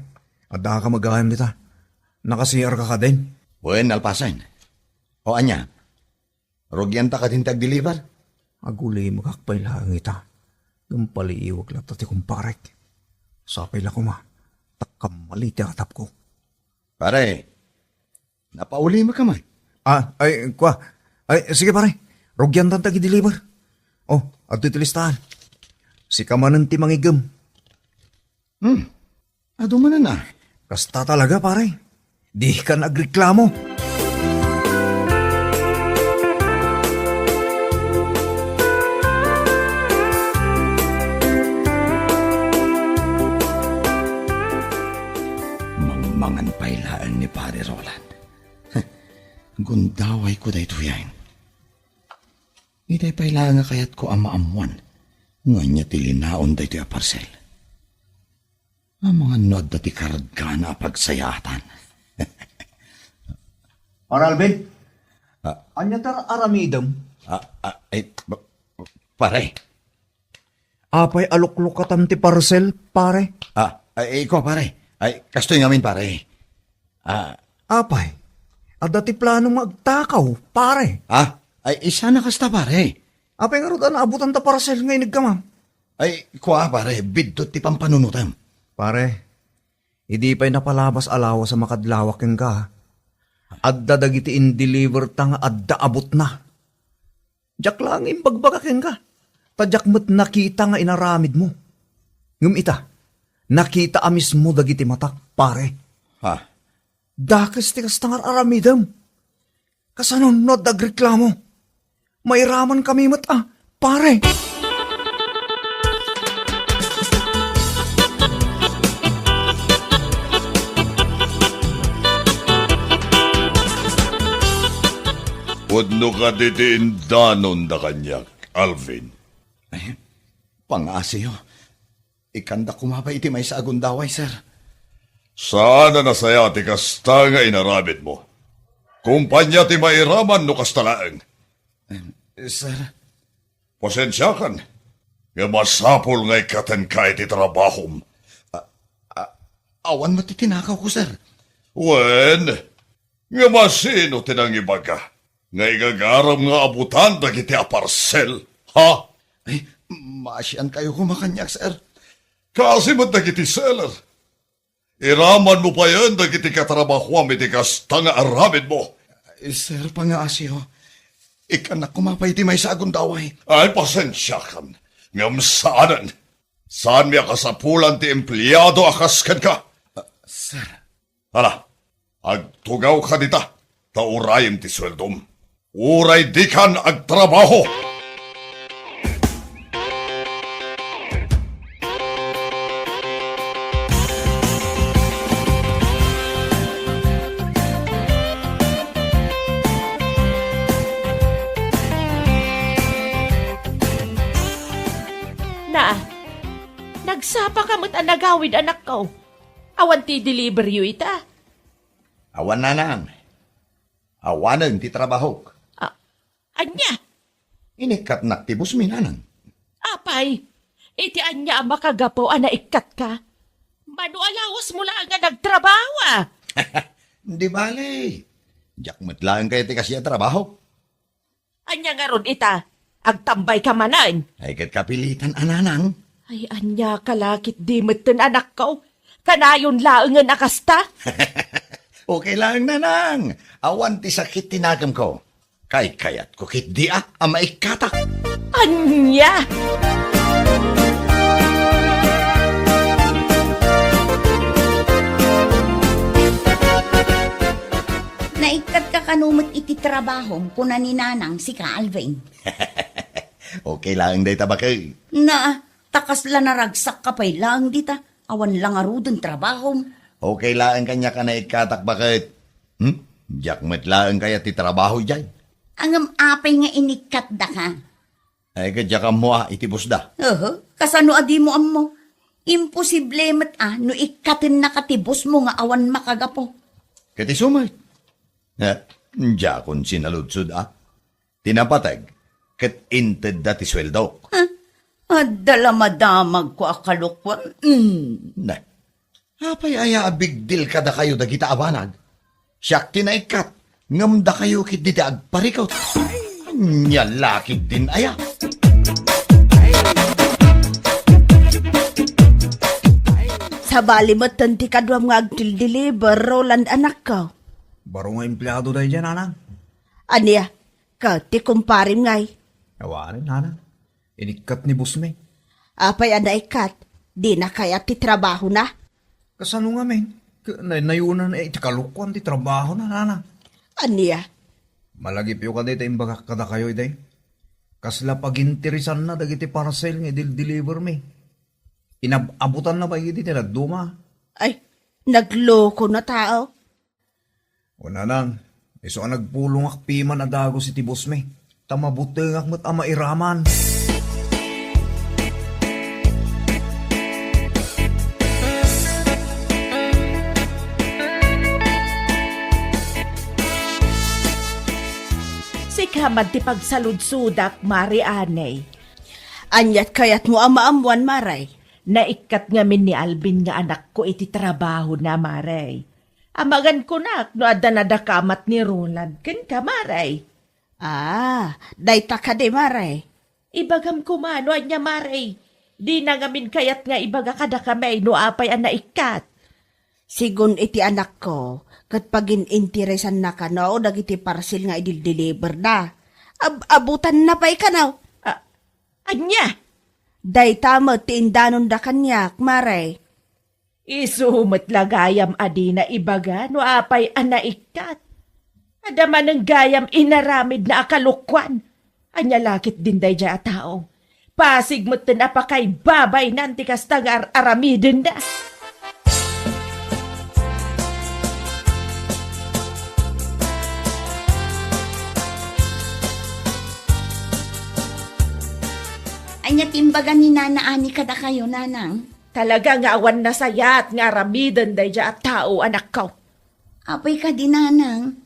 adda ka met gayam dita. Nakasiar ka kadin? Wen, nalpasen. O ania? Rugianta kadin ti agdeliver? Agulimekak pay laeng ita. Ngem paliiwek latta ti kumparek. Sapay la koma, ta kammali ti atapko. Pare, napaulimeka man. Ah, ay, kua. Ay, sige, pare. Rugiantan ti agdeliver. Oh, adtoy ti listaan. Sika manen ti mangigem. Hmm. Adu manen a. Kasta talaga, pare. Dikan agreklamo. Mangmangan pay laeng ni Pare Roland. Gundawayko daytoyen. Itay pay laeng a kayatko a maammoan nga ania ti linaon daytoy a parcel. Amangan no adda ti kargana a pagsayaatan. Pare Alvin, ah, ania ti aramidem? Ah, ah, ay, ba-, pare. Apay a luklukatan ti parcel, pare? Ah, ay, ikaw, pare. Ay, kastoy ngamin, pare. Ah. Apay, adda ti plano nga agtakaw, pare? Ah, ay, isana kasta, pare. Apay ngarud a naabutan ta parcel nga inigkamam? Ay, kua, pare, biddut ti pampanunotem. Pare, idi pay napalabas a lawas a makadlawak kenka, adda dagiti indeliver ta nga adda abutna. Diak laeng imbagbaga kenka, ta diak met nakita nga inaramidmo. Ngem ita, nakita a mismo dagiti matak, pare. Ha? Dakes ti kasta nga ar-aramidem. Kasano no adda agreklamo? Mairaman kami met a, pare. Pudno kadi ti indanonda kaniak, Alvin. Ay, pangaasiyo. Ikkanda koma pay iti maysa a gundaway, sir. Saan a nasayaat ti kasta nga inaramidmo. Kompania ti mairaman no kasta laeng. Em, sir. Pasensiakan, nga masapul nga ikkatenka iti trabahom. A-, a-, awan met ti tinakawko, sir. Wen, nga masino ti nangibaga nga igagaram nga abutan dagiti aparsel, ha? Ay, maasiankayo koma kaniak, sir. Kaasi met dagiti seller. Iramanmo payen dagiti katrabahoam iti kasta nga aramidmo. Sir, pangaasiyo. Ikkannak koma pay iti maysa a gundaway. Ay, pasensiakan. Ngem saanen. Saanmi a kasapulan ti empleado a kas kenka. Ah, sir. Ala, agtugawka dita, ta urayem ti sueldom. Uray dikan agtrabaho! Na, nagsapa ka met a nagawid, anakko. Awan ti deliveryyo ita? Awan, nanang. Awanen ti trabahok. Ah, ania? Inikkatnak ti boss mi, nanang. Apay, iti ania a makagapu a naikkatka? Mano a lawasmo laeng nga nagtrabaho, a? Di bale. Diak met laeng kayat ti kastoy a trabahok. Ania ngarud ita? Agtambayka manen? Ay, ket kapilitan a, nanang. Ay, ania ka la ketdi metten, anakko? Kanayon laengen a kasta? Okay laeng, nanang. Awan ti sakit ti nakemko. Kaykayatko ketdi a, a maikkatak. Ania? Naikkatka kano met iti trabahom, kuna ni nanang, sika, Alvin. Okay laeng dayta, baket. Na, ta kasla naragsakka pay laeng dita, awan la ngaruden trabahom. Okay laeng kaniak a naikkatak, baket. Hmm? Diak met laeng kayat ti trabaho idiay. Ngem apay nga inikkatdaka? Ay, ket diak ammo a iti boss da. Oho, kasano a dimo ammo? Imposible met a no ikkatennaka ti boss mo nga awan makagapu. Ket isu met. Eh, diakon sinaludsod a. Ti napateg, ket intedda ti sueldok. Huh? Adda la madamagko a kalokuan. Mm. Ne. Apay aya a big deal kadakayo dagita a banag? Siak ti naikkat, ngem dakayo ketdi ti agparikut. Ania la ketdin aya? Sabali metten ti kaduam nga agdildiliber, Roland, anakko. Baro nga empleado daydiay, nanang. Ania? Ket ti kumparem ngay? Awanen, nanang. Inikkat ni boss mi. Apay a naikkat? Dina kayat ti trabahona? Kasano ngamin? Ket naynayunan iti kalokuan ti trabahona, nanang. Ania? Malagipyo kadi ta imbagak kadakayo idi. Kasla paginteresanna dagiti parcel nga idildiliber mi. Inab-abutanna pay idi ti dadduma. Ay, nagloko na tao. O nanang, isu a nagpulongak piman a dagus iti boss mi, ta mabutengak met a mairaman. Sika man ti pagsaludsodak, Mare Anay. Aniat kayatmo a maammuan, Mare? Naikkat ngamin ni Alvin nga anakko iti trabahona, Mare. Amangan kunak no adda nadakamat ni Roland kenka, Mare. Ah, dayta kadi, Mare? Ibagam koma no ania, Mare. Dina ngamin kayat nga ibaga kadakami no apay a naikkat. Sigun iti anakko, ket pagin-interesanna kano dagiti parcel nga idildiliberda. Ab-, abutanna pay kano. A-, ania? Dayta met ti indanonda kaniak, Mare. Isu met la gayam a dina ibaga no apay a naikkat. Adda manen gayam inaramidna a kalokuan. Ania la ketdin daydiay a tao? Pasig metten a pakaibabaynan ti kasta nga ar-aramidenda. Ania ti imbaga ni Nana Ani kadakayo, Nanang? Talaga nga awan nasayaat nga aramiden daydiay a tao, anakko. Apay kadi, Nanang?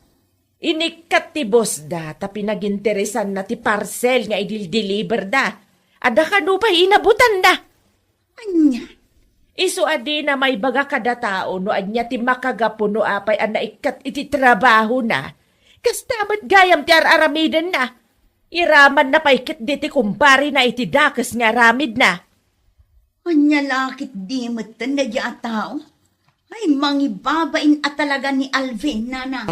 Inikkat ti boss da ta pinaginteresanna ti parcel nga idildeliver da. Adda kano pay inabutanda. Ania? Isu a dina maibaga kada tao no ania ti makagapu no apay a naikkat iti trabahona. Kasta met gayam ti ar-aramidenna. Iramanna pay ketdi ti kumparena iti dakes nga aramidna. Ania la ketdi metten daydiay a tao? Ay, mangibabain a talaga ni Alvin, Nanang.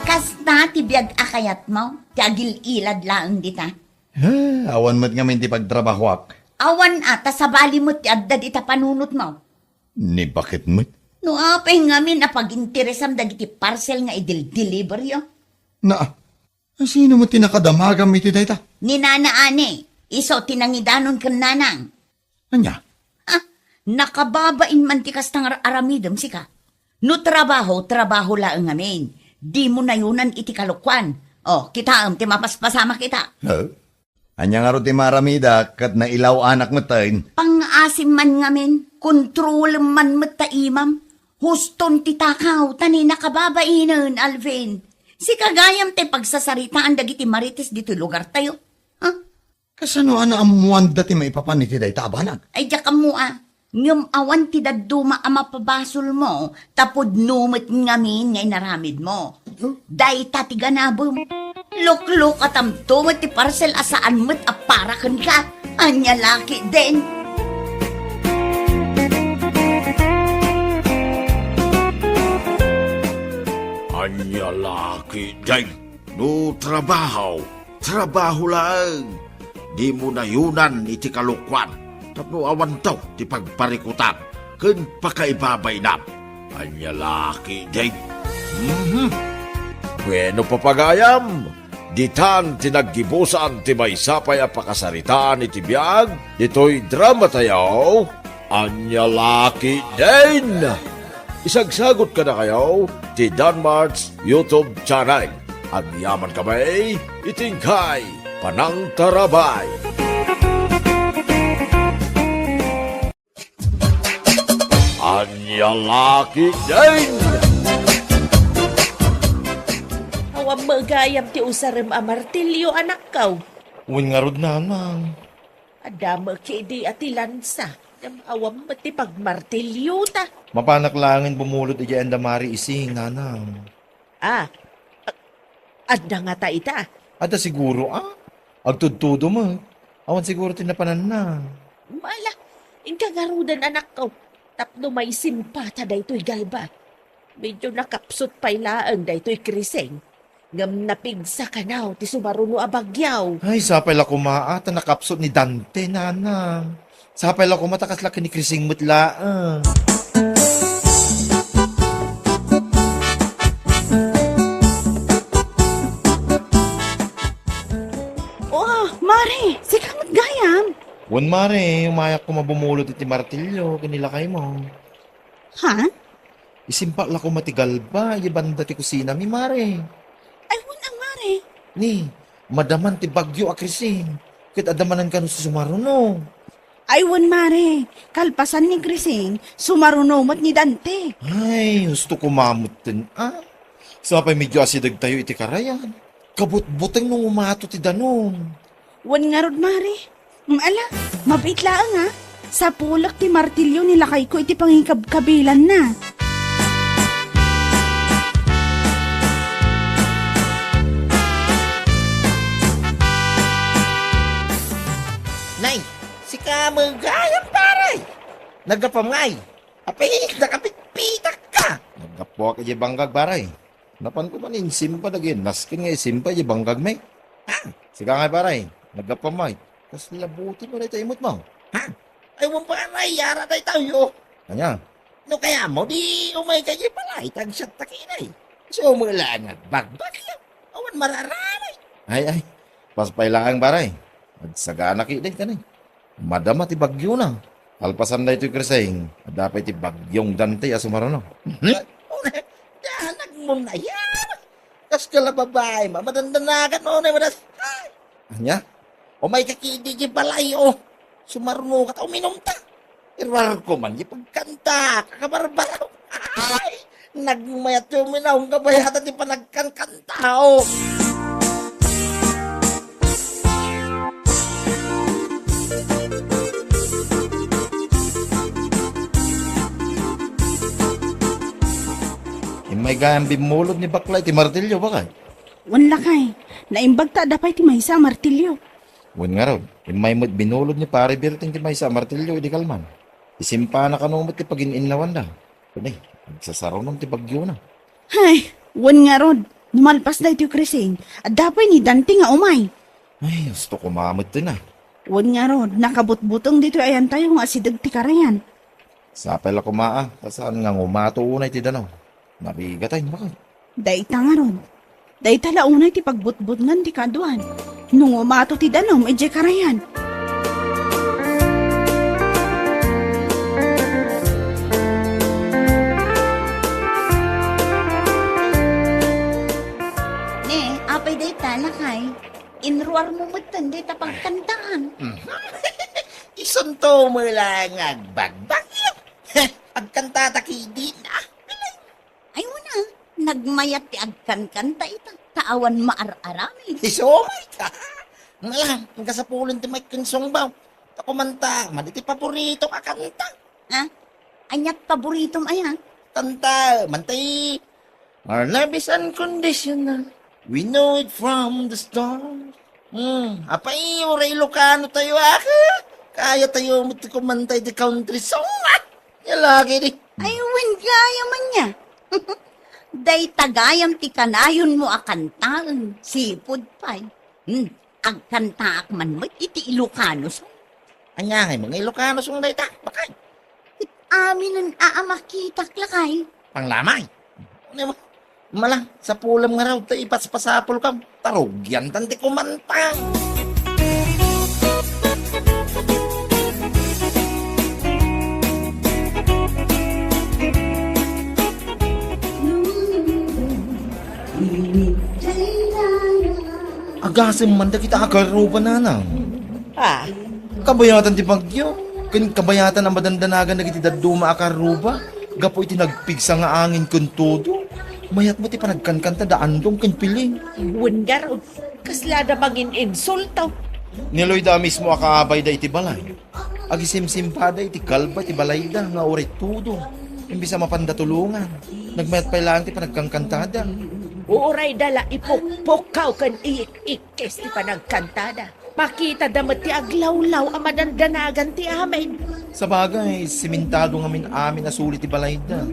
Kasta ti biag a kayatmo, ti agil-ilad laeng dita? Ha, awan met ngamin ti pagtrabahoak. Awan a, ta sabali met ti adda dita panunotmo. Ni baket met? No apay ngamin a paginteresam dagiti parcel nga idil-deliveryo? Na, sino met ti nakadamagam iti dayta? Ni Nana Ani, isu ti nangidanon ken Nanang. Ania? Ah, nakababain man ti kasta nga aramidem, sika. No trabaho, trabaho laeng ngamin. Dimo nayunan iti kalokuan. O, kitaem ti mapaspasamak ita. Huh? Ania ngarud ti maramida ket nailaw-anak metten? Pangngaasim man ngamin, kontrolem man met ta imam. Huston ti takaw, ta ni nakababainen, Alvin. Sika gayam ti pagsasaritaan dagiti marites ditoy lugartayo. Ha? Kasano a naammoanda ti maipapan iti dayta a banag? Ay, diak ammo a. Ngem awan ti dadduma a mapabasolmo, ta pudno met ngamin nga inaramidmo. Huh? Dayta ti ganabem. Luklukatamto met ti parcel a saan met a para kenka. Ania la ketdin? Ania la ketdin? No trabaho, trabaho laeng. Dimo nayunan iti kalokuan tapno awanto ti pagparikutam ken pakaibabainam. Ania la ketdin? Mhm. Bueno, papagayam, ditan ti naggibusan ti maysa pay a pakasaritaan iti biag ditoy dramatayo. Ania la ketdin? Isagsagot kadakayo ti Danmart's YouTube channel. Agyamankami iti inkay panangtarabay. Ania la ketdin? Awan met gayam ti usarem a martilyo, anakko. Wen ngarud, Nanang. Adda met ketdi a ti lansa, ngem awan met ti pagmartilyota. Mapanak laengen bumulod idiay anda Mari Ising, Nanang. Ah, a-, adda ngata ita? Adda siguro, a. Agtudtudo met. Awan siguro ti napananna. Ala, inka ngaruden, anakko, tapno maisimpa ta daytoy galba. Medyo nakapsut pay laeng daytoy Krising. Ngem napigsa kano ti sumaruno a bagyo. Ay, sapay la koma a ta nakapsut ni Dante, Nanang. Sapay la koma ta kasla ken ni Krising met laeng. Oh, Mare, sika met gayam? Wen, Mare, umayak koma bumulod iti martilyo ken ni lakaymo. Ha? Isimpak la koma ti galba, idiay banda ti kusinami, Mare. Ay, wen a, Mare. Ni, madaman ti bagyo a Krising, ket adda manen kano ti sumaruno. Ay, wen, Mare. Kalpasan ni Krising, sumaruno met ni Dante. Ay, husto koma metten, a. Sapay medyo asidegtayo iti karayan. Kabutbuteng no umato ti danum. Wen ngarud, Mare. Mm, ala, mabiit laeng, a. Sapulek ti martilyo ni lakayko iti pangikabkabilanna. Nay, sika met gayam, pare. Naggapuam ngay? Apay, nakapitpitak ka! Naggapuak idiay bangkag, pare. Napanko man insimpa dagiti nasken nga isimpa idiay bangkagmi. Ha? Sika ngay, pare. Naggapuam ngay? Kasla buti mo dayta imutmo. Ha? Ay, wen, pare, yara daytayo. Ania? No kayatmo, di umayka idiay balay, ta agsiatta ketdi. Isu met laeng nga agbagbagyo. Awan marararay. Ay, ay. Pas pay laeng, pare. Agsagana ketdi, kani. Madama ti bagyona. Kalpasan daytoy, Krising, adda pay ti bagyong Dante a sumaruno. Hmm? Danagmon aya? Kas kala babaim a madandanagan unay madas-, ay! Ania? Umayka ketdi idiay balay, o. Sumarunoka ta uminumta. Iruarko man diay pagkanta, kakabarbaro. Ay! Nagmayat ti uminaw, kabayatan ti panagkankantao. Immay gayam bimmulod ni bakla iti martilyo, bakay? Wen, lakay. Naimbag ta adda pay ti maysa a martilyo. Wen ngarud, immay met binulod ni Pare Berting ti maysa a martilyo idi kalman. Isimpana kano met ti pagin-innawanda. Wen, agsasarunon ti bagyona. Hay, wen ngarud, no malpas daytoy, Krising, adda pay ni Dante nga umay. Ay, husto koma met ti na. Wen ngarud, nakabutbuteng ditoy ayantayo nga asideg ti karayan. Sapay la koma, a, ta saan nga ngumato unay ti danum. Nabigatay, bakay. Dayta ngarud. Dayta la unay ti pagbutbutngan ti kaaduan. No ngumato ti danum idiay karayan. Ne, apay dayta, lakay? Inruarmo metten dayta pagkantaan. Isunto met laeng nga agbagbagyo. Agkantata ketdi. Ay, wen a, nagmayat ti agkankanta ita, ta awan maar-aramid. Isu met. Ngala, agkasapulen ti maikkan sungbaw. Ta kumanta man iti paboritom a kanta. Ha? Ania ti paboritom aya? Kanta, man ti Our love is unconditional. We know it from the start. Hmm, apay, uray Ilocano tayo, ah. Kaya tayo met ti kumanta iti country song, ah. Ania lagi di. Ay, wen gayam ania. Dayta gayam ti kanayonmo a kantaen, sipud pay. Hmm, agkantaak man met iti Ilocano song. Ania ngay nga Ilocano song dayta, bakay? Ket aminen a, a makitak, lakay. Panglamay. Ania mo? Mala, sapulem ngarud ta ipaspasapulkam. Ta rugiantan ti kumanta. Agasem man dagita a karruba, nanang. Ah, kabayatan ti bagyo, ken kabayatan a madandanagan dagiti dadduma a karruba gapu iti nagpigsa nga angin ken todo. Mayat met ti panagkankanta da Andong ken Piling. Wen ngarud, kasla da mangin-insulto. Ni Loida a mismo a kaabayda iti balay. Agisimsimpada iti kalba ti balayda nga uray todo. Imbes a mapanda tulongan, nagmayat pay laeng ti panagkankantada. Uray da la ipukpukkaw ken iik-ikkis ti panagkantada. Pakitada met ti aglawlaw a madandanagan ti amin. Sabagay, simintado ngamin amin a suli ti balayda.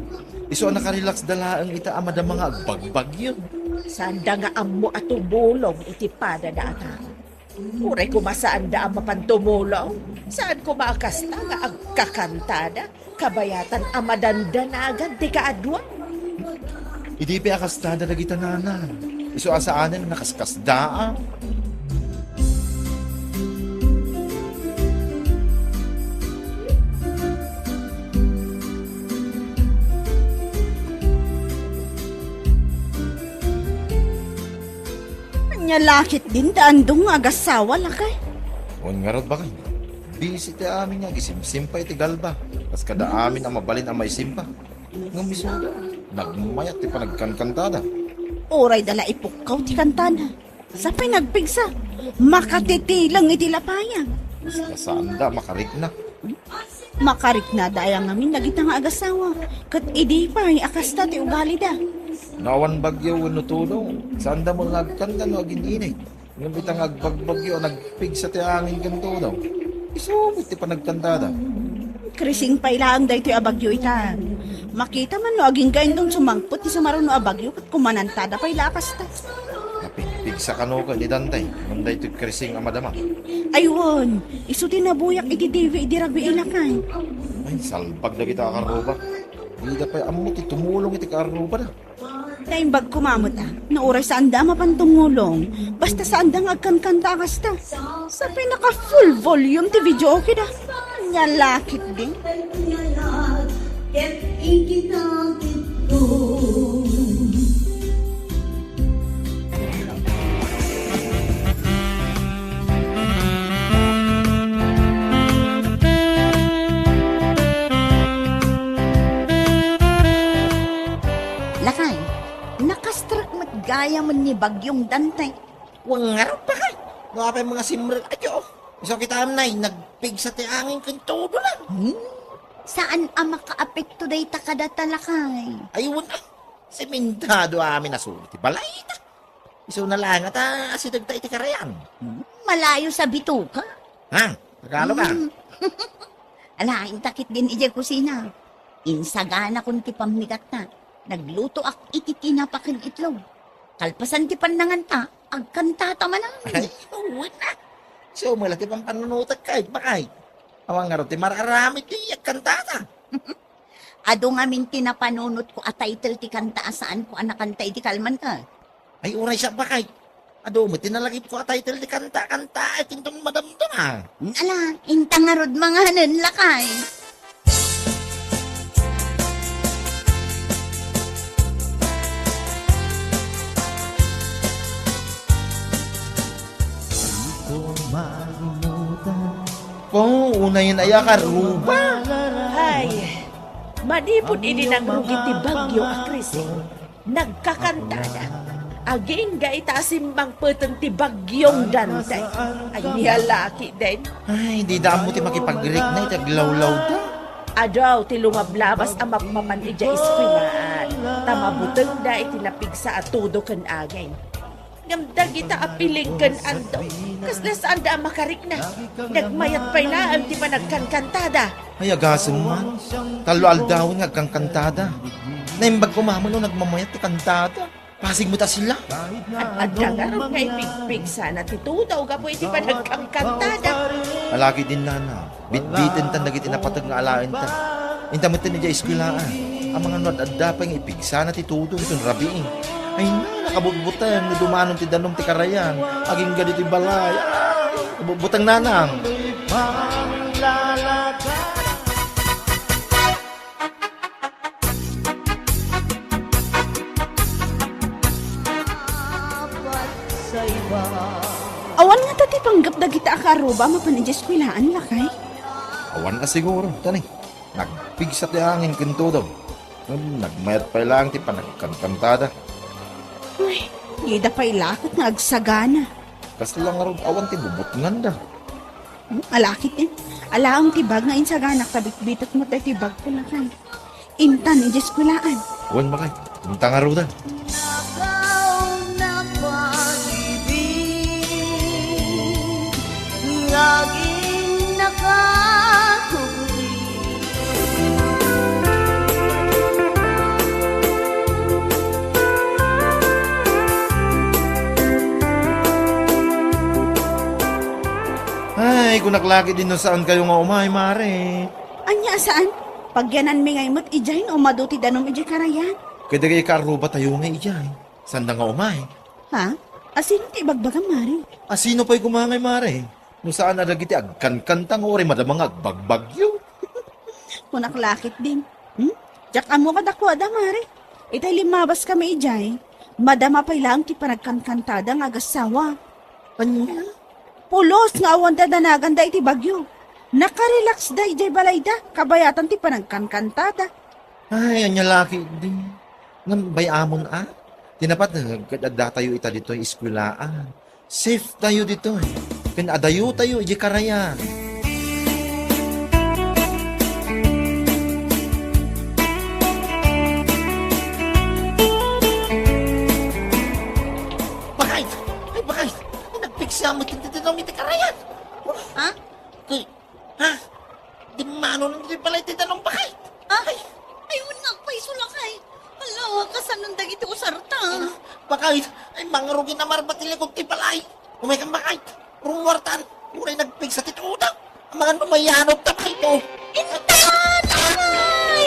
Isu a nakarelax da laeng ita a madama nga agbagbagyo. Saanda nga ammo a tumulong iti padada a tao. Uray koma saanda a mapan tumulong, saan koma a kasta nga agkakantada, kabayatan a madandanagan ti kaaduan. Idi pay a kastada dagita, nana, isu a saanen a nakaskasdaan. Ania la ketdin da Andong nga agassawa, lakay? Wen ngarud, bakay. Busy ti amin nga agisimsimpa iti kalba. Kas kada amin a mabalin a maisimpa. Ngem isuda, nagmayat ti panagkankantada. Uray da la ipukkaw ti kantada. Sa pay nagpigsa, makatitileng iti lapayag. Kas-, kasaanda makarikna. Makariknada aya ngamin dagita nga agassawa, ket idi pay a kasta ti ugalida. No awan bagyo wenno todo, saanda met nga agkanta no agin-init. Ngem ita nga agbagbagyo a nagpigsa ti angin ken todo, isu met ti panagkantada. Krising pay laeng daytoy a bagyo ita. Makita man no agingga inton sumangpet ti sumaruno a bagyo ket kumanantada pay la a kasta. Napigpigsa kano ken ni Dante ngem daytoy Krising a madama. Ay wen, isu ti nabuyak iti T V idi rabii, lakay. Ay, salbag dagita a karruba. Dida pay ammo ti tumulong iti karrubada. Naimbag koma met, ah, no uray saanda a mapan tumulong, basta saanda nga agkankanta a kasta. Sa pinaka full volume ti videoke da. Ania la ketdi. Lakay, nakastrek met gayam ni Bagyong Dante. Wen ngarud, lakay. No apay nga simrek a Dios. Isu kitam, nay, nagpigsa ti angin ken todo lang. Hmm? Saan a makaapekto dayta kadata, lakay? Ay, wen, ah. Sementado amin a sulit ti balay ta. Isuna laeng ta asidegta iti karayan. Hmm, malayo sa bituka. Ha? Tagalog, ah. Hmm. Alaen ta ketdin idiay kusina. Insaganakon ti pammigatna. Naglutoak iti tinapa ken itlog. Kalpasan ti pannanganta, agkantata manen. Ay, wen a. Isu met la ti pampannunotek, kay, bakay. Awan ngarud ti mar-aramid ti agkantata. Adu ngamin ti napanunotko a title ti kanta a saanko a nakanta idi kalmanka. Ay, uray siak, bakay. Adu met ti nalagipko a title ti kanta, kanta, ay, tinton madamdama. Ala, inta ngarud manganen, lakay. Po, unayen aya karruba. Ay, manipud idi nangrugi ti bagyo a Krising, nagkakantada. Agingga ita a simmangpeten ti bagyong Dante. Ania la ketdin. Ay, dida ammo ti makipagrikna iti aglawlawda. Adu ti lumablabas a mapmapan idiay eskwelaan, ta mabutengda iti napigsa a todo ken angin. Ngem dagita a piling ken ando, kasla saanda a makarikna. Nagmayat pay laeng ti panagkankantada. Ay, agasem man. Tallo aldawen nga agkankantada. Naimbag koma met no nagmamayat ti kantada. Pasig met a sila. Ad-adda ngarud nga ipigpigsana ti tudaw gapu iti panagkankantada. Ala ketdin, nana. Bitbitenta dagiti napateg nga alaenta. Inta metten idiay eskwelaan. Amangan no ad-adda pay nga ipigsana ti tudo iton rabii. Ay na, nakabutbuteng no dumanon ti danum ti karayan. Agingga ditoy balay. Ay, kabutbuteng, nanang. Awan ngata ti panggep dagita a kaarruba a mapan idiay eskwelaan, lakay? Awan a siguro, tani. Nagpigsa ti angin ken tudo. Ngem nagmayat pay laeng ti panagkankantada. Ay, dida pay la ket nga agsagana. Kasla ngarud awan ti bubutnganda. Hmm, ala ketdin. Alaem ti bag nga insaganak ta bitbitek met daytoy bagko, lakay. Intan idiay eskwelaan. Wen, bakay. Inta ngaruden. Ay, kunak la ketdin no saankayo nga umay, mare. Ania a saan? Pagyananmi ngay met idiay no umadu ti danum idiay karayan. Kadagiti kaarrubatayo nga idiay. Saanda nga umay. Ha? Asino ti ibagbagam, mare? Asino pay koma ngay, mare? No saan a dagiti agkankanta nga uray madama nga agbagbagyo. Kunak la ketdin. Hmm? Diak ammo kadakuada, mare. Itay limmabaskami idiay, madama pay laeng ti panagkankantada nga agassawa. Ania? Pulos nga awan dadanaganda iti bagyo. Nakarelaxda idiay balayda, kabayatan ti panagkankantada. Ay, ania la ketdin. Ngem bay-amon a, ti napateg ket addatayo ita ditoy eskwelaan. Safe tayo ditoy. Ken adayo tayo idiay karayan. Bakay! Ay, bakay! Nagpigsa met ti danum iti karayan. Ha? Kay, ha? Dimma Ano nang di pala iti danum, bakay? Ah? Ay. Ay, wen nga agpayso, lakay. Ala, kasanon dagiti usarta? Bakay, ay, mangrugin a marbat ti likod ti balay. Umay kan, bakay. Rumuartan. Uray nagpigsa ti tuda. Amangan no mayanod ta, bakay, to. Intan! Aray!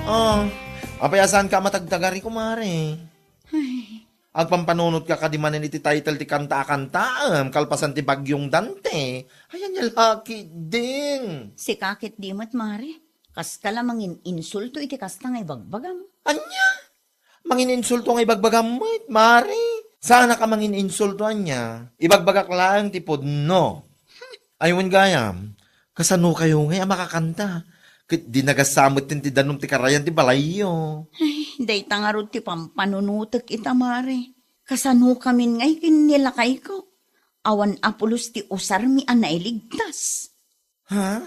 Ah, apay a saanka a matagtagari, kumare? Ay. Agpampanunotka kadi manen iti title ti kanta a kantaem kalpasan ti Bagyong Dante? Ay, ania la ketdin? Sika ketdi met, mare. Kaska la mangin-insulto iti kasta nga ibagbagam. Ania? Mangin-insulto nga ibagbagam met, mare? Saanka mangin-insulto, ania? Ibagbagak laeng ti pudno. Ay, wen gayam, kasanokayo ngay a makakanta? Ket di nagasa met ti danum ti karayan ti balayyo. Ay, dayta ngarud ti pampanunotek ita, mare. Kasanokamin ngay ken ni lakayko? Awan a pulos ti usarmi a nailigtas. Ha?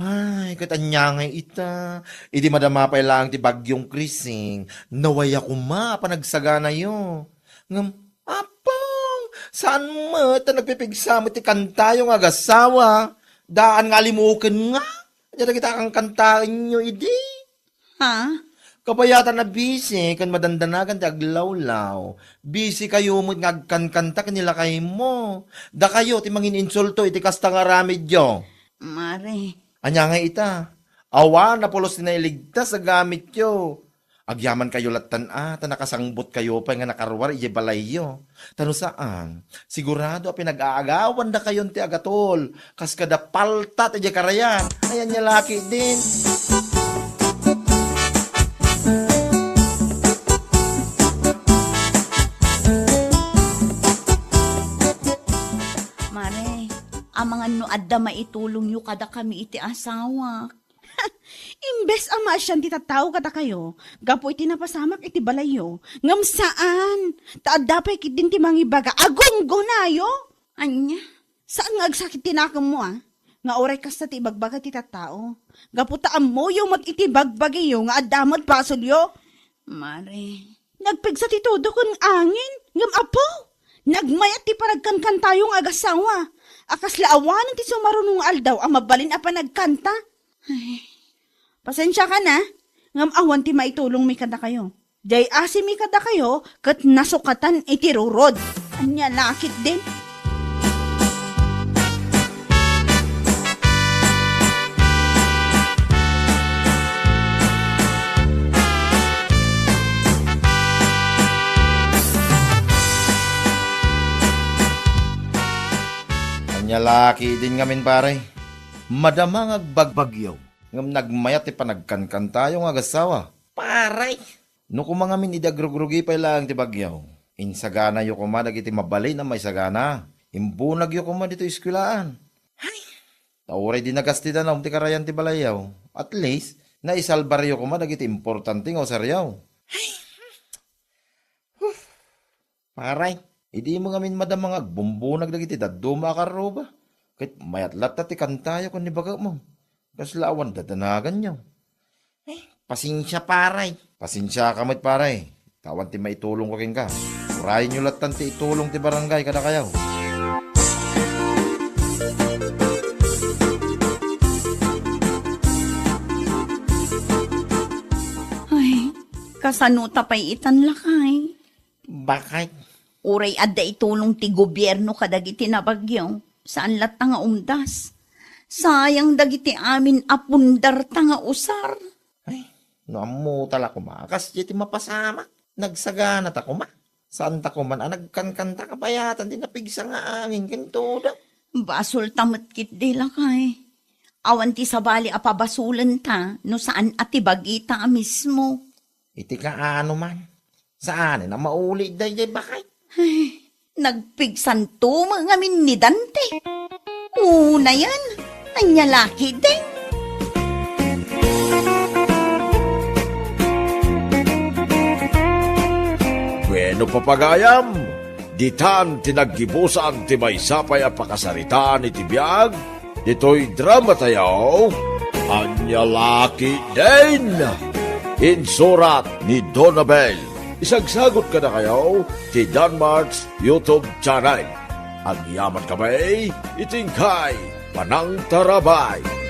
Ay, ket ania ngay ita? Idi madama pay laeng ti Bagyong Krising, nawaya koma a panagsaganayo. Ngem, apong, saan met a nagpipigsa met ti kantayo nga agasawa? Daan nga alimuken nga? Ania dagita a kankantaenyo idi? Ha? Kabayatan a busy ken madandanagan ti aglawlaw. Busy kayo met nga agkankanta ken ni lakaymo. Dakayo ti mangin-insulto iti kasta nga aramidyo. Mare. Ania nga ita? Awan a pulos ti nailigtas a gamityo. Agyaman kayo lattan a, ta nakasangbot kayo pay nga nakaruar idiay balayyo. Ta no saan, sigurado a pinag-aagawandakayon ti agatol, kas kada paltat idiay karayan. Ay, ania la ketdin? Mare, amangan no adda maitulongyo kadakami iti asawak. Imbes a maasian ti tattao kadakayo gapu iti napasamak iti balayyo, ngem saan, ta adda pay ketdin ti mangibaga a gunggonayo. Ania? Saan nga agsakit ti nakemmo, a? Nga uray kasta ti ibagbaga ti tattao. Gapu ta ammoyo met iti bagbagiyo nga adda met basolyo. Mare. Nagpigsa ti tudo ken angin, ngem apo, nagmayat ti panagkankantayo nga agasawa, a kasla awanen ti sumaruno nga aldaw a mabalin a panagkanta. Ay, pasensiakan a, ngem awan ti maitulongmi kadakayo. Diay asimi kadakayo ket nasukatan iti rurod. Ania la ketdin? Ania la ketdin ngamin, pare? Madama nga agbagbagyo, ngem nagmayat ti panagkankantayo nga agasawa. Pare! No koma ngamin idi agrugrugi pay laeng ti bagyo, insaganayo koma dagiti mabalin a maisagana. Imbunagyo koma ditoy eskuelaan. Hay! Ta uray di nagas ti danum ti karayan ti balayyo, at least, naisalbaryo koma dagiti importante nga usaryo. Hay! Uf! Pare, idi imo ngamin madama nga agbumbunag dagiti dadduma a karruba, ket mayat latta ti kantayo ken ni bagakmo. Kasla awan dadanaganyo. Eh, pasensia, pare. Pasensiaka met, pare. Ta awan ti maitulongko kenka. Urayenyo lattan ti itulong ti barangay kadakayo. Ay, kasano ta pay itan, lakay? Bakit? Uray adda itulong ti gobierno kadagiti nabagyo, saan latta nga umdas. Sayang dagiti amin a pundarta nga usar. Ay, no ammota la koma, kas diay ti mapasamak. Nagsagana ta koma. Saan ta koma a nagkankanta kabayatan ti napigsa nga angin ken tudo. Basol ta met ketdi, lakay. Awan ti sabali a pabasolenta no saan a ti bagita a mismo. Iti kaano man, saanen a mauli daydiay bakay. Ay, nagpigsanto met ngamin ni Dante. Unayen, ania la ketdin? Bueno, papagayam, ditan ti naggibusan ti maysa pay a pakasaritaan iti biag ditoy dramatayo, Ania la ketdin? Insurat ni Donabel. Isagsagot kadakayo ti Danmark's YouTube channel. Agyamankami iti inkay panangtarabay.